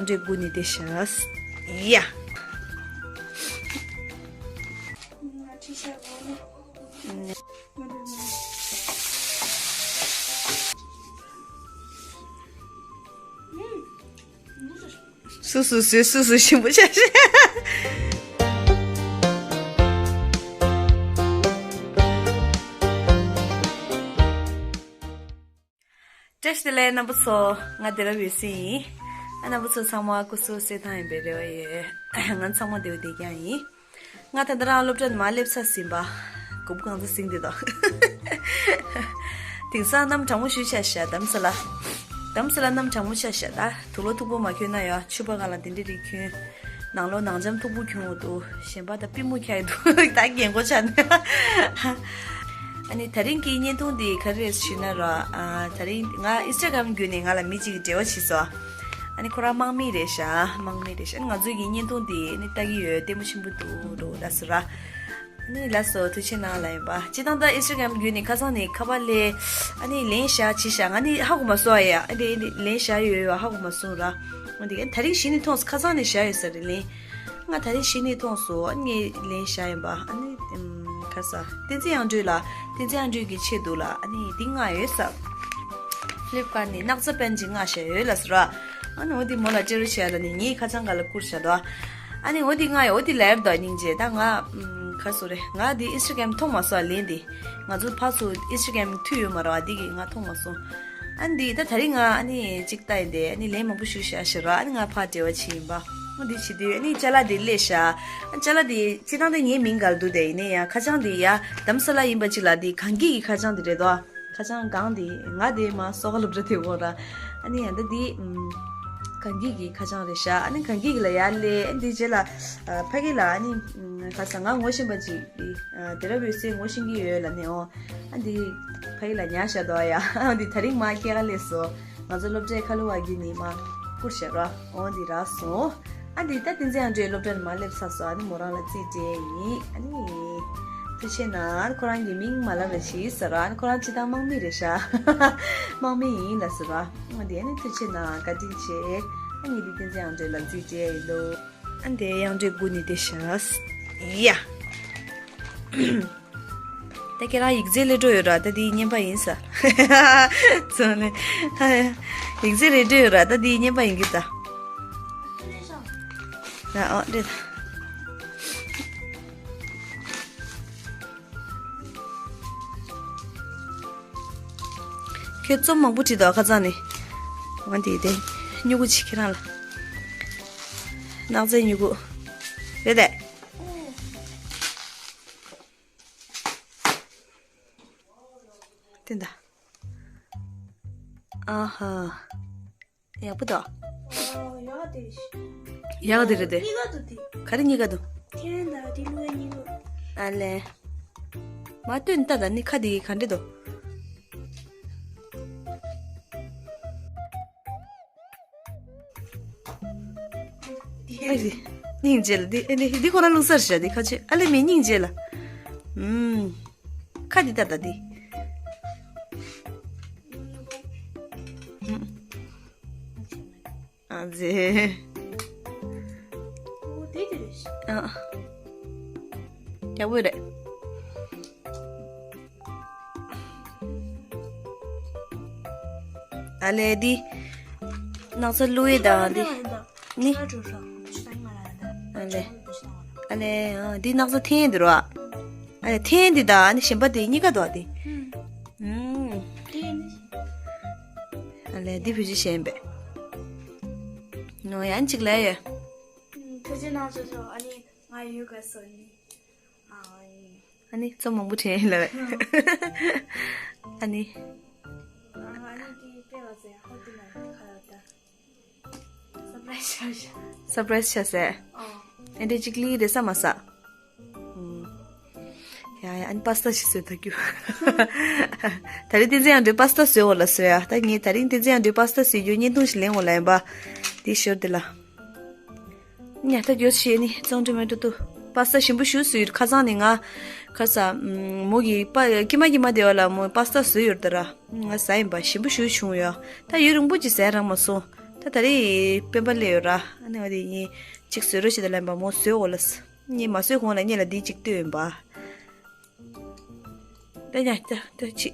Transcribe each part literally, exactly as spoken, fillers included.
འདྲའི་དགུ་ནི་དེ་ཤ་ཡ། སུ་སུ་སུ་སུ་སུ་ཞིམ་པོ་ཤ་ཤ། བཀྲ་ཤིས་བདེ་ལེགས་རྣམ་པ་ཚོ། ང་བདེ་རབ་ཡོད་སྲིད་ཡིན། ཨ་རྣམ་པ་ཚོ་ཚང་མ་སྐུ་གཟུགས་གསལ་ཐང་ཡིན་པའི་རེ་བ་ཡོད། ང་ཚང་མ་བདེ་བོ་བདེ་རྐྱང་ཡིན། ང་ད་ལྟ་རང་སློབ་གྲྭ་ནས་མར་སླེབས་ཚར་ཟིན་པ། གོམ་གང་ཚ་ཟིང་དེ་དང་། དེང་སང་གནམ་གྲང་མོ་ཞུ་ཤ་ཤ་དམ་ས་ལ། དམ་ས་ལ་གནམ་གྲང་མོ་ཤ་ཤ་ད་དུག་ལོག་མཐུག་པོ་མ་གྱོན་ན་ཡ་ཕྱུ་པ་ག་ལ་དེ་འདྲ་རིགས་གྱོན། ནང་ལོགས་ནང་འཇམ་མཐུག་པོ་གྱོན་འོ་འདུག་གཞན་པ་ད་པུས་མོ་འཁྱག་འདུག་ད་རྒན་གོག་ཆགས་ནས། ཨ་ནི་དེ་རིང་གི་བརྙན་ཐུང་འདི་ག་རེ་རེད་ཞུས་ན་ར། ཨ་དེ་རིང་ང་ཨིན་སི་ཊ་གྷ་རམ་བརྒྱུད་ནས་ང་ལ་མི་གཅིག་གིས་འབྲེལ་བ་བྱས་སོང་། ཨ་ནི་ཁོ་རང་དམག་མི་རེད་ཤག་དམག་མི་རེད་ཤག་ཨ་ནི་ང་ཚོའི་གི་བརྙན་ཐུང་འདི་ཨ་ནི་ལྟ་གི་ཡོད། ལྟད་མོ་ཆེན་པོ་འདུག་འགྲོ་ལ་སོ་ར། ཨ་ནི་ལགས་སོ་ཐུགས་རྗེ་གནང་ལ་ཡིན་པ། སྤྱིར་བཏང་ད་ཨིན་སི་ཊ་གྷ་རམ་བརྒྱུད་ནས་ཁ་སང་ནས་ཁ་པར་སླེབས། ཨ་ནི་ལན་བཞག་བྱས་བཞག་ང་ནི་ཧ་གོ་མ་སོང་ཨ་ཡ། ཨ་ནི་ལན་བཞག་ཡོད་ཡོད་ཧ་གོ་མ་སོང་ར། འོ་འདི་ཨ་ནི་དེ་རིང་གཞི་ནས་མཐོང་སོང་། ཁ་སང་ནས་བཞག་ཡོད་ས་རེད་ལན། ང་དེ་རིང་གཞི་ནས་མཐོང་སོང་། ཨ་ནི་ངས་ལན་བཞག་ཡིན་པ། ཨ་ནི་ཨམ་ག་ས་བསྟན་འཛིན་དབྱངས་སྒྲོན་ལ། བསྟན་འཛིན་དབྱངས་སྒྲོན་གྱི་ཆེད་དུ་ལ་ཨ་ནི་འདི་མངགས་ཡོད་ས། ཕི་ལིབ་ཀ་ཊི་ནས་སྣག་ཚ་པན་ཅིག་མངགས་བཞག་ཡོད་ལ་ཟེར་ར། ཨ་ནི་འོ་འདི་མོ་ལ་སྤྲད་རོགས་བྱས་ལ་ནི་ངའི་ཁ་བྱང་ག་ལ་བསྐུར་བཞག་འདུག་ཨ་ནི་འོ་འདི་མངགས་ཡོད། འོ་འདི་ལབ་ཡོད་དོ་སྙིང་རྗེ། ད་ང་ཨམ་ག་སོ་རེད། ང་འདི་ཨིན་སི་ཊ་གྷ་རམ་མཐོང་མ་སོང་ལན་འདི། ང་ཚོ་ཕར་ཚུར་ཨིན་སི་ཊ་གྷ་རམ་མཐུད་ཡོད་མ་རེད་བ། འདི་གི་ང་མཐོང་མ་སོང་། ཨ་ནི་འདི་ད་དེ་རིང་ང་ཨ་ནི་གཅིག་ལྟ་ཡིན་ཏེ་ཨ་ནི་ལན་མང་པོ་ཞུ་བཞག་ཤག་ར། ཨ་ནི་ང་ཕར་འབྲེལ་བ་བྱས་ཡིན་པ། ཨ་འདི་བྱེད་དུས་ཨ་ནི་ཅ་ལག་འདི་སླེབས་ཤག་ཨ་ཅ་ལག་འདི་སྤྱིར་བཏང་ད་ངའི་མིང་ག་ལ་འདུག་དེ་ཡིན་ནའི་ཡང་ཁ་བྱང་འདི་ཡ་དྷ་རམ་ས་ལ་ཡིན་པ་ཅིག་ལ་འདི་གངས་སྐྱིད་ཀྱི་ཁ་བྱང་འདི་རེད་དོ། ཁ་བྱང་གངས་འདི་ང་དེ་མ་སོ་ག་སློབ་གྲྭ་དེ་འོ་ར། ཨ་ནི་ཡང་ད་འདི་ཨམ་གངས་སྐྱིད་ཀྱི་ཁ་བྱང་རེད་ཤག་ཨ་ནི་གངས་སྐྱིད་ཀྱི་ལ་ཡར་སླེབས། ཨ་འདི་རྗེས་ལ་ཨ་ཕ་གི་ལ་ཨ་ནི་ཨམ་ག་ས་ང་ངོ་ཤེས་པ་ཅིག་འདི་ཨ་དེ་ར་བོད་སའི་ངོ་ཤེས་ཀྱི་ཡོད་ལ་ནི་འོ། ཨ་འདི་ཕ་གི་ལ་ཉར་བཞག་འདུག་ཨ་ཡ། ཨ་འདི་དེ་རིང་མ་སྐྱེལ་ག་སླེབས་སོང་། ང་ཚོ་སློབ་གྲྭའི་ཁ་ལོ་བ་བརྒྱུད་ནས་མ་བསྐུར་བཞག་ར། འོ་འདི་རག་སོང་། ཨ་འདི་ད་བསྟན་འཛིན་དབྱངས་སྒྲོན་སློབ་གྲྭ་ནས་མ་སླེབས་ཚར་སོང་། ཨ་ནི་མོ་རང་ལ་རྩིས་སྤྲད་ཡིན། ཨ་ནི་ཐུགས་རྗེ་གནང་། ཁོ་རང་གི་མིང་མ་ལབ་ན་ཞིག་ཟེར་ར། ཨ་ནི་ཁོ་རང་སྤྱིར་བཏང་དམག་མི་རེད་ཤག་དམག་མི་ཡིན་ལ་ཟེར་ར། འོ་འདི་ཨ་ནི་ཐུགས་རྗེ་གནང་། བཀའ་དྲིན་ཆེ། ཨ་ནི་འདི་བསྟན་འཛིན་དབྱངས་སྒྲོན་ལ་རྩིས་སྤྲད་ཡིན་ལོ། ཨ་འདི་དབྱངས་སྒྲོན་སྒུག་ནས་བསྡད་ཤག་ཡ། ད་ཁྱེད་རང་ཡིག་རྩིས་སླེབས་འགྲོ་ཡོད་ར། ད་འདི་རྔན་པ་ཡིན་ས། ཚོ་ནས། ཡིག་རྩིས་སླེབས་འགྲོ་ཡོད་ར། ད་འདི་རྔན་པ་ཡིན་གི་ད། ཨ་ཨ་འདྲེ་ད། ཁྱོད་རྩོམ་མང་པོ་བྲིས་འདུག་ཁ་སང་ནས། འོ་འདི་དེ་སྨྱུ་གུ་ཅིག་ཁྱེད་རང་ལ། སྣག་ཚའི་སྨྱུ་གུ། རེད་དེ། དེ་འདྲ། ཨ་ཧ། ཡག་པོ་འདུག་ཨོ་ཡག་དེ་རེད། ཡག་དེ་རེད་དེ། གཉིས་ཀ་འདུག་དེ། ག་རེ་གཉིས་ཀ་འདུག་ཁྱེད་ད་དེ་ལོས་གཉིས་ཀ་ཨ་ལེ། མ་སྟོན་ལྟ་ད་ནི་ཁ་དེ་ག་འདྲ་འདུག་ཨ་ལེ། སྙིང་རྗེ་ལ་འདི་ཨ་ལེ་འདི་ཁོ་རང་བླུགས་ས་རེད་ཤག་འདི་ཁ་ཆེ་ཨ་ལེ་མི་སྙིང་རྗེ་ལ། ཨུམ། ཁ་འདི་ལྟ་ད་འདི། ཨུམ། ཨ་ཙི། ཨོ་དེ་དེ་རེད། ཨ། ཡག་པོ་རེད། ཨ་ལེ་འདི། སྣག་ཚ་བླུགས་ཡས་དང་འདི། ནི། ཨ་ལེ། ཨ་ལེ་ཨ་འདི་སྣག་ཚ་འཐེན་འདི་རོ། ཨ་ལེ་འཐེན་འདི་དང་ཨ་ནི་གཞན་པ་དེ་གཉིས་ཀ་འདུག་ཨ་དེ། ཨུམ། ཨ་ལེ་འདི་བུ་ཅི་ཞན་པས། ནོ་ཡང་གཅིག་ལ་ཡོད། ཐུགས་རྗེ་གནང་ཞུ་ཞུ། ཨ་ནི་ང་ཡོད་ག་སོ་ནི། ཨ་ནི་རྩོམ་མང་པོ་བྲིས་ལ། ཨ་ནི། ཨ་ནི་དེ་དཔེ་བ་ཟེར་ཧོ་དེ་ན་ཁ་ལ་ད། སར་པ་རའི་སི་ཆགས་ཤག་སར་པ་རའི་སི་ཆགས་ཟེར། ཨོ། ཨེ་འདྲ་གཅིག་ལི་རེ་ས་མ་ས། ཡ་ཡ་ཨ་ནི་པ་སི་ཏ་ཞིག་བཟོས་ད་རྒྱུ། ད་རེས་བསྟན་འཛིན་དབྱངས་སྒྲོན་པ་སི་ཏ་བཟོས་འོ་ལ་བཟོས་ཡ། ད་ངས་ད་རིང་བསྟན་འཛིན་དབྱངས་སྒྲོན་པ་སི་ཏ་བཟོས་རྒྱུ་བརྙན་ཐུང་ཞིག་ལེན་འོ་ལ་ཡིན་པ། འདི་ཞོར་འདི་ལ། ཉ་ཐ་གྱོད་ཤེས་ནི་ཙོང་ཏུ་མེ་ཏོ་ཏུ། པ་སི་ཏ་ཞིམ་པོ་ཞུ་སུ་ཡོད་ཁ་སང་ནི་ང་། ཁ་ས། མོ་གི་པ་ཀྱི་མ་ཀྱི་མ་དེ་བ་ལ་མོ་པ་སི་ཏ་བཟོས་ཡོད་ད་ར། ང་ཟ་ཡིན་པ་ཞིམ་པོ་ཞུ་བྱུང་ཡོད། ད་ཡུན་རིང་པོ་ཅིག་ཟས་རག་མ་སོང་། ད་ད་རེས་སྤེན་པ་སླེབས་ཡོད་ར། ཨ་ནི་འོ་དེ་ངས་གཅིག་བཟོས་རོགས་བྱེད་ད་ལབ་པ། མོ་བཟོས་འོ་ལབ། ངས་མ་བཟོས་གོང་ལ་ངེད་ལ་འདི་གཅིག་ལྟོས་ཡིན་པ། ད་ཉ་ད་ད་ཅི་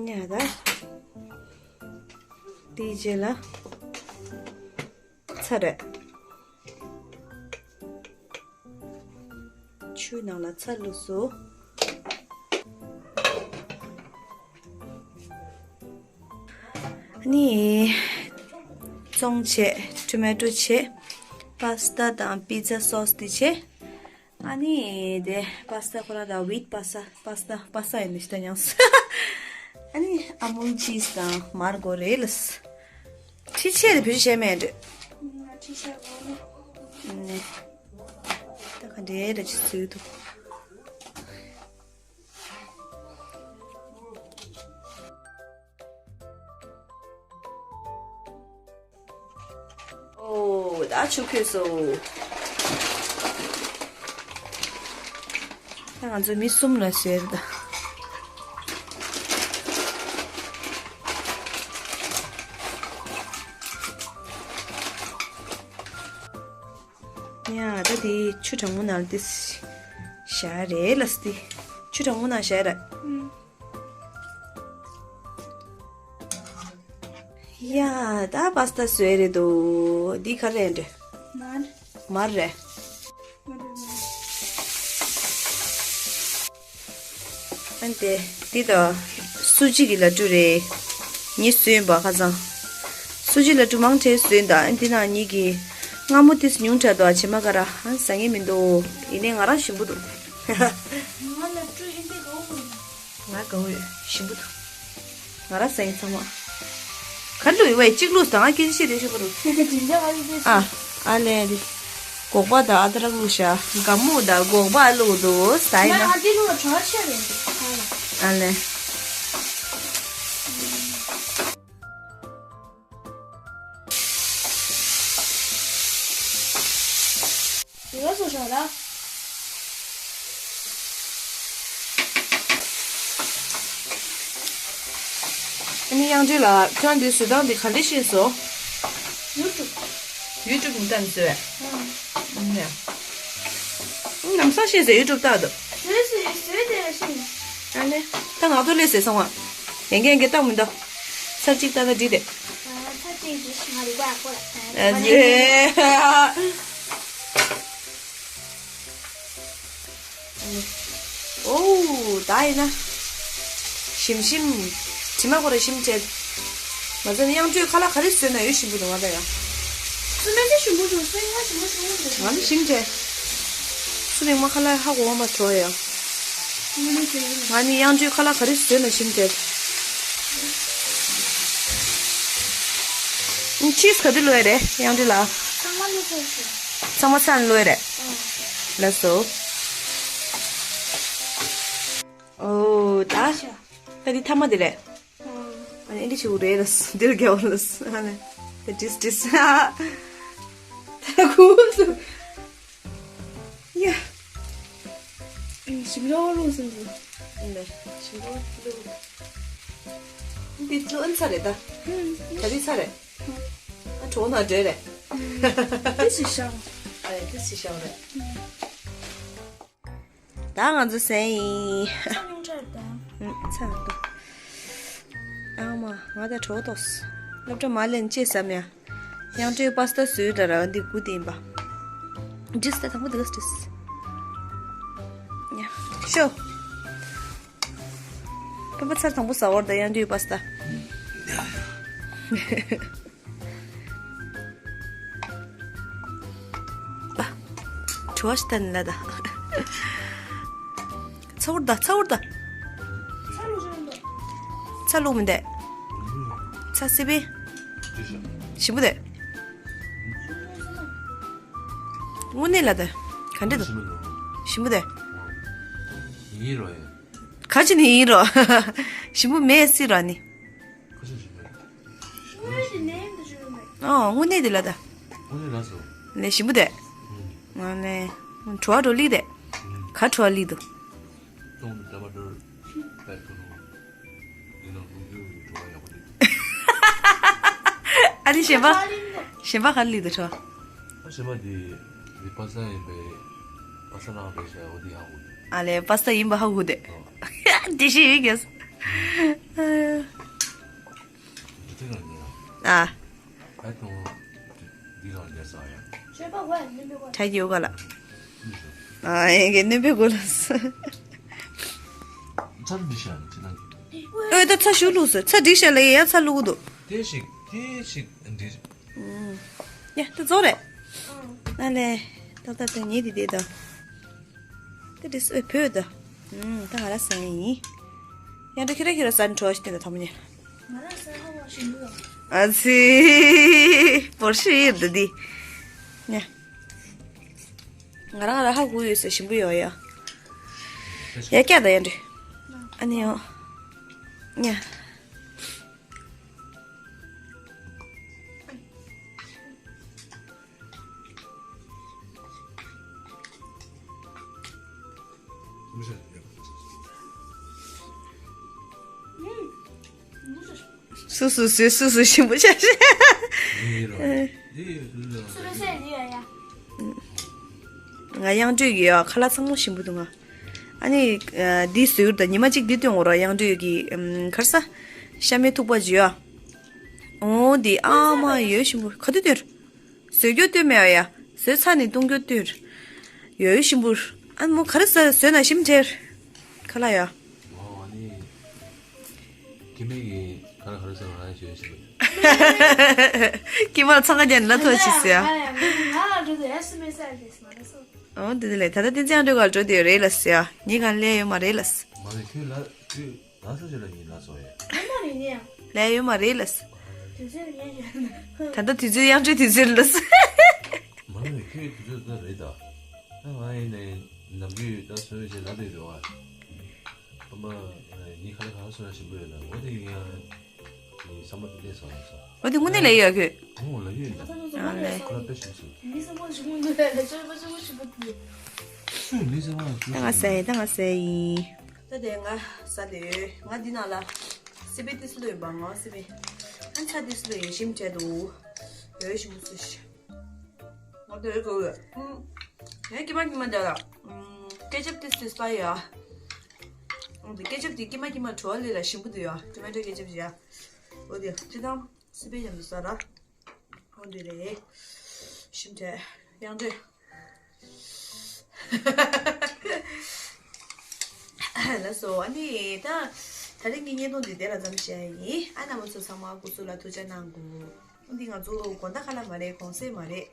ཉ་ད། དེའི་རྗེས་ལ་ཚྭ་རེད། ཆུའི་ནང་ལ་ཚྭ་བླུགས་སོ། ཨ་ནི་བཙོང་བྱས། ཊོ་མེ་ཊོ་བྱས། པ་སི་ཏ་དང་པི་ཛ་སོ་སི་དེ་བྱས། ཨ་ནི་དེ་པ་སི་ཏ་ཁོ་རང་དང་ཝིཊ་པ་སི་ཏ། པ་སི་ཏ་པ་སི་ཏ་ཡིན་ནི་ཤི་ད་ཉམས་སོ། ཨ་ནི་ཨ་མུལ་ཆིས་དང་མར་དགོས་རེད་ལབ། ཁྲི་ཆད་དེ་བེད་སྤྱོད་བྱས་མེད་འདྲ། ཁྲི་ཆད་དགོས་ནི། ནི། ད་ག་འདྲའི་རེད་ཅི་བཟོས་འདུག། ཨོ། ད་ཆུ་ཁོལ་སོང་། ད་ང་ཚོ་མི་གསུམ་ལ་བཟོས་རེད་ད། ཡ། ད་དེ་ཆུ་གྲང་མོ་ནང་ལ་དེ་བཞག་རེད་ལབ་སྟེ། ཆུ་གྲང་མོ་ནང་བཞག་ར། ཨུམ། ཡ། ད་པ་སི་ཏ་བཟོས་རེད་འདུག། འདི་ག་རེ་རེད། མར། མར་རེད། ཨན་ཏེ། འདི་ད་སུ་ཇི་གི་ལ་ཀྲུ་རེད། ངས་བཟོས་ཡིན་པ་ཁ་སང་། སུ་ཇི་ལ་ཀྲུ་མང་ཆེ་བཟོས་ཡིན་ད། ཨན་འདི་ནང་ངེད་ཀྱིས་མངར་མོ་ཏིས་ཉུང་དྲགས་འདུག་ཨ། བྱེ་མ་ཀ་ར་ཨ་ཟ་ངེས་མི་འདུག། ཡིན་ནའི་ང་རང་ཞིམ་པོ་འདུག། ང་ལ་ཀྲུ་ཨིན་པའི་གོ་ང་དགའ་བོ་ཡོད། ཞིམ་པོ་འདུག། ང་ར་ཟ་ཡིན་ཚང་མ། ག་བླུགས་ཡོད་བས། གཅིག་བླུགས་དང་ང་སྐད་ཆ་བཤད་དེ་ཞུ་བ་རུ། དེ་དེ་དེ་འདྲ་ཨ་ཡི་དེ། ཨ། ཨ་ལས་དེ། སྒོག་པ་དང་ཨ་དྲག་བླུགས་ཤག། ག་མུ་དང་སྒོག་པ་བླུགས་འདུག་ཟ་ཡིན་ན། ང་དེ་ལོ་གྲོ་ཤ་རེད། ཨ་ལས། ཡོད་སོ་ཤོག་ལ། ཨ་ནི་དབྱངས་སྒྲོན་ལགས། ཁྱོད་འདི་བཟོ་སྟངས་འདི་ག་འདྲ་ཤེས་སོང་། ཡུ་ཊུབ། ཡུ་ཊུབ་ནས་བལྟས་ནས་བཟོས་པས། ཨང་། ཨང་། ལམ་སང་ཤེས་སོང་། ཡུ་ཊུབ་ལྟ་འདུག། བཟོས་བཟོས་བཟོས་དེ་ལ་ཤེས། ཨ་ལས། ད་ང་ཚོ་ལས་ཟེར་སོང་བ། ཡན་གྱི་ཡན་གྱི་ལྟ་མི་འདུག། ཚར་གཅིག་ལྟ་ན་འགྲིག་དེ། ཨ། ཚར་གཅིག་འགྲིག་ང་རིག་པ་ཡག་པོ་ལ། ཨ་ཟེ། ཨོའུ། ད་ཡིན་ན། ཞིམ་ཞིམ། དྲི་མ་ཁོ་ར་ཞིམ་བྲལ། མ་ཟད་ནི་དབྱངས་སྒྲོན་ཁ་ལག་ག་རེ་བཟོས་ན་ཡོད་ཞིམ་པོ་འདུག་ང་ད་ཡང་། སུ་མེད་ཚེ་ཞིམ་པོ་འདུག། སུ་ཡིན་ན་ཞིམ་པོ་ཞིམ་པོ་འདུག། ང་ནི་ཞིམ་བྲལ། སུ་རིང་མ་ཁ་ལག་ཧ་གོ་བ་མ་བྲོ་ཡང་། ང་ནི་དབྱངས་སྒྲོན་ཁ་ལག་ག་རེ་བཟོས་ན་ཞིམ་བྲལ། ཨུ། ཆིས་ག་དུས་བླུགས་ཡ་རེད་དབྱངས་སྒྲོན་ལགས། ཚང་མ་བླུགས་ཚར་ཞིག། ཚང་མ་ཚར་ནས་བླུགས་ཡ་རེད། ཨང་། ལགས་སོ། ཨོ། ད། ད་འདི་ཐ་མ་དེ་རེད། ཨང་། ཨ་ནི་འདི་ཆུ་རེད་ལ། འདིར་རྒྱལ་བ་ལ། ཨ་ནི་དེ་ཏིས་ཏིས། ད་ཁུ་སུ། ཡ། ཞིམ་རོ་རོ་སུ་འདི། ཨ་ནི་ཞིམ་རོ་རོ། འདི་ལོ་ཨན་ཚ་རེད་ད། ཨང་། ད་འདི་ཚ་རེད། ཨ་གྲོགས་ན་འདྲེ་རེད། ཏིས་ཤང་། ཨ་ནི་ཏིས་ཤང་རེད། ད་ང་ཚོ་ཟས་ཡིན། ཚ་ཉུང་དྲགས་དང་། ཨུམ། ཚ་འདུག། ཨ་མ། ང་ད་གྲོད་ཁོག་ལྟོགས། སློབ་གྲྭ་མ་སླེབས་ནས་ཅི་ཟ་མེད། དབྱངས་སྒྲོན་པ་སི་ཏ་བཟོས་ད་ར་འདི་དགུ་དེ་ཡིན་པ། འགྲིགས་ད་དང་པོ་འདི་ག་འགྲིགས། ཡ། ཤོ། སྤེན་པ་ཚར་དང་པོ་ཟ་བར་ད་དབྱངས་སྒྲོན་པ་སི་ཏ། ཨ། བྲོ་བ་ཞིག་བཏང་ལ་ད། ཚ་བོར་ད། ཚ་བོར་ད། ཚ་བླུགས་མི་འདུག། ཚ་སི་པི། ཞིམ་པོ་དེ། དངོས་གནས་ལ་ད། ག་འདྲ་འདུག། ཞིམ་པོ་དེ། ཡིན་རོ་ཡ། ག་ཅི་ནི་ཡིན་རོ། ཞིམ་པོ་མེད་སྲིད་ར་ནི། ཨོ། དངོས་གནས་དེ་ལ་ད། དངོས་གནས་ལ་སོ། ནས་ཞིམ་པོ་དེ། ང་ནས། བྲོ་བ་འགྲོ་ལི་དེ། ག་བྲོ་བ་ལི་འདུག། ཙོང་དུ་ཏ་མ་ཏར་པད་ཁོ་ནོ། ཡིན་ནོ་ལུག་རྒྱུ་ཡི་བྲོ་བ་ཡག་པོ་འདུག། ཨ་ནི་གཞན་པ། གཞན་པ་ག་རེ་ལི་དུ་ཁྲོ། ཨ་གཞན་པ་དེ་དེ་པ་ས་ཡིན་པས། པ་ས་ནང་རེད་ཤག་འོ་དེ་ཧ་གོ་འདུག་ཨ་ལས་པ་ས་ཡིན་པ་ཧ་གོ་འདུག་འདི་ཤེས་ཡོད་ཀྱི། དེ་རང་ཉིད་ཨ། ཨ་དང་འདི་རང་རྒྱལ་ས་ཡ། ཁྲ་ཡོད་ག་ལ། ཨ་ཡིན་གི་ནུས་པའི་གོ་ལ་སུ། ཚར་འདི་ཤ་ནི་ཁྲི་ནང་གི། ཨོ་ད་ཚ་ཞུ་ལུགས་སུ་ཚ་འགྲིག་ཤ་ལ་ཡ་ཚ་ལུགས་འདུག་དེ་ཞིག་དེ་ཞིག་འདི། ཡ་ད་རྫོགས་རེད། ཨ་ལས། ད་ད་ད་ཉེ་དེ་དེ་ད། དེ་དེ་སུ་བོད་ད། ད་ང་ར་ས་ཡིན། ཡང་ད་ཁྱེད་ར་ཁྱེད་ར་ས་འཕྲོ་ཞིག་དེ་ད་ཐོམ་ཉེ། ང་ར་ས་ཧ་བ་ཞིག་འདུག་ཨ་ཙི། བོར་ཤི་ཡིར་ད་དེ། ཡ། ང་རང་ང་ར་ཧ་གོ་ཡོད་ས་ཞིམ་པོ་ཡོད་ཡ། ཡ་སྐྱ་ད་ཡ་འདྲི། ཨ་ནི་ཡང་། ཉ། སུ་སུ་སུ་སུ་སུ་ཞིམ་པོ་ཆགས་ཤག་ང་གཡང་སྤྲོས་ཀྱི་ཡ་ཁ་ལག་ཚང་མ་ཞིམ་པོ་འདུག་ང་། ཨ་ནི་འདི་བཟོས་ཡོད་ད། ཉི་མ་གཅིག་འདི་སྟོན་འོ་ར། གཡང་སྤྲོས་ཀྱི་ཁར་ས་ཤ་མེད་ཐུག་པ་ཇི་ཡ། འོ་འདི་ཨ་མ་ཡོད་ཞིམ་པོ་ག་དུས་སྟོན། བཟོས་རྒྱུ་སྟོན་མེད་ཡ། བཟོས་ཚར་ནས་བཏུང་རྒྱུ་སྟོན། ཡོད་ཞིམ་པོ། ཨ་མོ་ག་རེ་ཟ་བཟོས་ན་ཞིམ་ཁྲེར། ཁ་ལག་ཡ། ཨོ་ཨ་ནི། ཀི་མེ་གི་ག་རེ་ག་རེ་ཟ་ང་ཡང་ཞོན་ཞིམ་པོ། ཀི་མ་ཚང་ཀ་ཅན་ལ་ཐོ་ཆི་སི་ཡ། ཨོ་འདི་འདི་ལས་ད་ལྟ་བསྟན་འཛིན་ཨ་འགྲོ་གར་འགྲོ་དེ་རེད་ལ་སི་ཡ། ཉི་གང་ལས་ཡོད་མ་རེད་ལ་སི། མ་རེད་ཁྱོད་ལ་ཁྱོད། ང་ཚོ་ཅི་ལ་ཡིན་ན་སོ་ཡ། ལས་ཡོད་མ་རེད་ལ། ད་ལྟ་དུས་ཚོད་གཡང་སྤྲོས་དུས་ཚོད་ལ། མ་ནུས་ཁྱོད་དུས་ཚོད་ད་རེད་ད། ད་ང་ཡིན་ནའི་ནམ་རྒྱུན་ད་སོ་ཡོད་ཅེས་ལབ་པའི་རེད་བ། ཁམས་པ་ངའི་ཁ་ལ་གང་སོ་ཡ་ཞིམ་པོ་ཡོད་ན་འོ་དེ་ཡིན་ཡང་། ངའི་བསམ་པ་དེ་འདྲས་སོང་ཡ་ས། འོ་དེ་དངོས་གནས་ལས་ཡོད་ཁྱོད། ཨོ་ལ་ཡོད་ད། ཨ་ལས། ཁོ་ལ་དཔེ་ཞིམ་སོང་། ངའི་བསམ་པ་ཞིམ་པོ་འདུག་ལ་ལ་ཅོ་པ་ཅོ་པ་ཞིམ་པོ་འདུག་སུས་ངའི་བསམ་པ་ཞིམ་ད་ང་ཟས་ཡིན་ད་ང་ཟས་ཡིན། ད་དེ་ང་ཟ་དེ་ཡོད། ང་འདི་ནང་ལ་སི་པན་ཏི་སི་ལོ་ཡོད་པ། ང་སི་པན། ཨ་ཚ་ཏི་སི་ལོ་ཡོད། ཞིམ་བྲལ་འདུག་ཡོད་ཞིམ་པོ་སུ་ཞིག་ང་དེ་ཡོད་གོ་ཡོད། ཨུམ། ཡང་ཀི་མ་ཀི་མ་འདྲ་ལ། ཨུམ། ཀེ་ཅབ་ཏི་སི་སི་ལ་ཡ། ཨུམ། ཀེ་ཅབ་དེ་ཀི་མ་ཀི་མ་བྲོ་བ་ལི་ལ་ཞིམ་པོ་འདུག་ཡ། ཊོ་མེ་ཊོ་ཀེ་ཅབ་ཡ། འོ་དེ་སྤྱི་དང་སི་པན་མཉམ་དུ་ཟ་ར། འོ་འདི་རེད། ཞིམ་བྲལ། གཡང་སྤྲོས། ལགས་སོ། ཨ་ནི་ད་ད་རིང་གི་བརྙན་ཐུང་འདི་དེ་ལ་མཚམས་བཞག་ཡིན། ཨ་རྣམ་པ་ཚོ་ཚང་མ་སྐུ་གཟུགས་ལ་ཐུགས་ཅག་གནང་དགོས། འདི་ང་ཚོ་དགོང་དག་ཁ་ལག་མ་རེད། གུང་སེང་མ་རེད།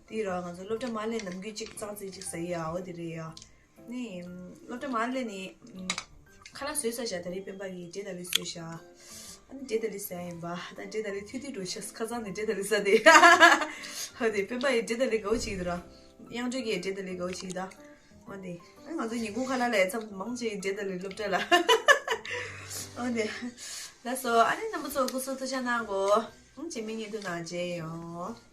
དེ་ར་ང་ཚོ་སློབ་གྲྭ་མར་སླེབས་ནམ་རྒྱུན་གཅིག་ཙག་ཙིག་ཅིག་ཟ་ཡི་ཡ། འོ་དེ་རེད་ཡ། ནི། སློབ་གྲྭ་མར་སླེབས་ནི། ཁ་ལག་བཟོས་ཚར་ཤག་ད་རེས་སྤེན་པ་གིས་འབྲས་དང་ལི་བཟོས་ཤག་ཨ་ནི་འབྲས་དང་ལི་ཟ་ཡིན་པ། ད་འབྲས་དང་ལི་ཐུལ་ཐུལ་འགྲོ་ཤག་ཁ་སང་ནས་འབྲས་དང་ལི་ཟ་དེ། ཧ་དེ་སྤེན་པ་ཡིས་འབྲས་དང་ལི་དགའ་བོ་བྱེད་ཀྱི་འདུག་ར། གཡང་སྤྲོས་ཀྱིས་འབྲས་དང་ལི་དགའ་བོ་བྱེད་ཀྱི་འདུག་ཨ་ནི་ང་ཚོ་ཉིན་གུང་ཁ་ལག་ལ་མཚམས་མང་ཆེ་འབྲས་དང་ལི་སློབ་གྲྭ་ལ། ཨ་ནི། ལགས་སོ། ཨ་ནི་རྣམ་པ་ཚོ་སྐུ་གཟུགས་ཐུགས་ཅག་གནང་དགོས། ཨང་། རྗེས་མའི་བརྙན་ཐུང་ནང་མཇལ་ཡོང་།